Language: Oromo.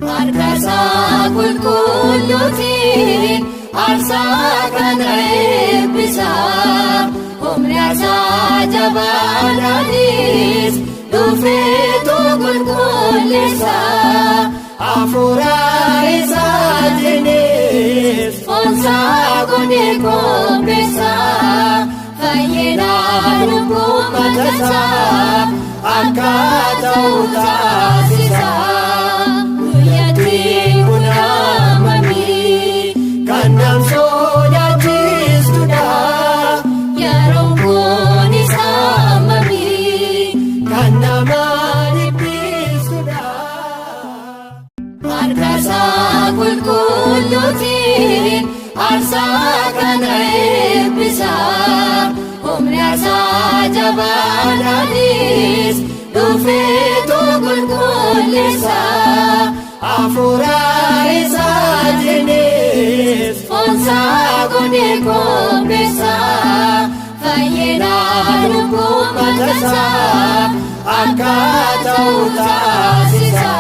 Harka isaa qulqulluutiin aarsaa kana eebbisa. Humna isaa jabaadhaanis dhufeetu qulqulleessa. Hafuura isaatiinis Foonsaa godhee qopheessa. Fayyina lubbuu matasaa akka ta'u taasisa. Guyyaatti kun hammamii Kan nam sodaachistudha. Yeroon kun isa hammamii Kan nama dhiphistudha. Harka isaa qulqulluutiin aarsaa kana eebbisa. Humna isaa jabaadhaanis dhufeetu qulqulleessa. Hafuura isaatiinis Foonsaa godhee qopheessa. Fayyina lubbuu matasaa akka ta'u taasisa.